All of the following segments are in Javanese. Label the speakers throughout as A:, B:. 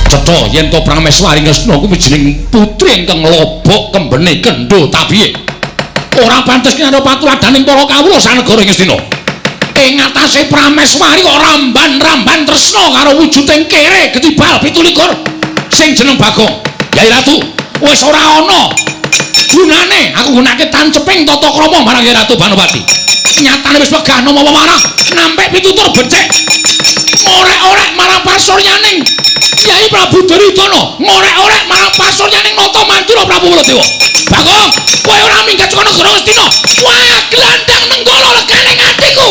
A: Cetha yen to Prameswari Ngastina kuwi jeneng putri ingkang lobok kembene kendho tabihe. Ora pantes kinarya patuladaning para kawula sanegara ing Ngastina. Ing atase Prameswari kok ramban-ramban tresna karo wujuding kere getibal 27 sing jeneng Bagong. Yai Ratu, wis ora ana gunane aku gunake tanceping tata krama marang Yai Ratu Banowati. Nyatane wis wegah nama wewarah nampik pitutur becik ngorek-orek marang pasuryaning Kyai Prabu Duryudana, ngorek-orek marang pasuryaning Nata Mandura Prabu Baladewa. Bagong, kowe ora minggat saka negara Ngastina. Wah, glandang nenggala legane atiku.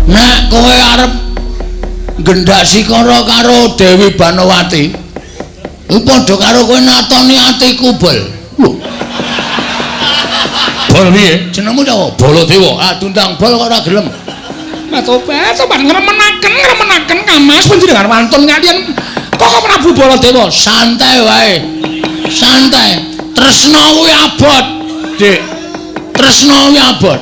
B: Nek kowe arep gendak sikara karo Dewi Banowati, kuwi padha karo kowe natoni atiku, Bol.
A: Lho. Bol piye?
B: Jenengmu sapa?
A: Baladewa.
B: Ah, diundang Bol kok ora gelem.
A: Tobat ngremenaken Kamas panjenengan wantun kaliyan Koko Prabu Baladewa.
B: Santai wae. Santai. Tresna kuwi abot, Dik. Tresna kuwi abot.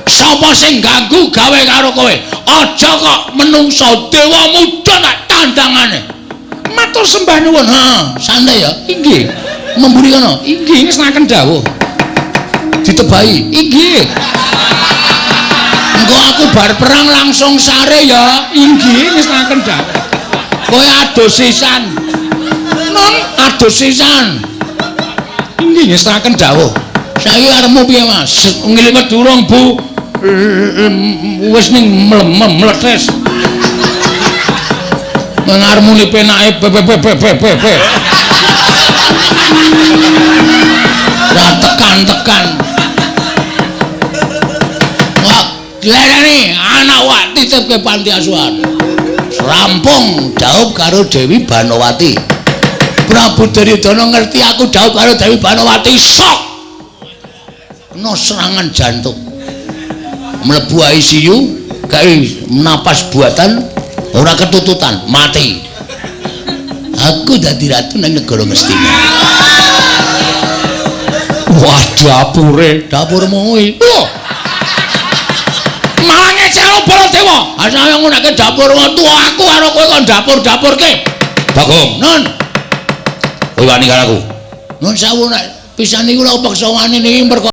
B: Sapa sing ganggu gawe karo kowe? Aja kok menungsa dewa muda tak tandangane.
A: Matur sembah nuwun.
B: Ha, santai ya.
A: Inggih.
B: Memburi kono.
A: Inggih, ngestokaken dawuh.
B: Ditebahi.
A: Inggih.
B: Engko aku bar perang langsung sare ya.
A: Inggih, ngestokaken dawuh.
B: Kowe adus sisan.
A: Non,
B: adus sisan.
A: Inggih, ngestokaken dawuh.
B: Saiki arepmu piye, Mas?
A: Ngiling durung, Bu. Wis ning mletes. Ngarmuni penake p p p p p p.
B: Ora tekan-tekan. Wah, dilereni anak wak titipke panti asuhan. Rampung dhaup karo Dewi Banowati. Prabu Duryudana ngerti aku dhaup karo Dewi Banowati, sok. Kena serangan jantung. Mlebu ICU, gawe napas buatan, ora ketututan, mati. Aku dadi ratu nang negara Ngastina.
A: Wah, dapure,
B: dapurmu kuwi.
A: Lho. Malah ngecelo Baladewa.
B: Asale ngunake dapur tuwa aku karo kowe kon dapur-dapurke.
A: Bagong,
B: Nun.
A: Kowe wani karo aku.
B: Nun sewu nek pisan niku lho peksa wani niki perkara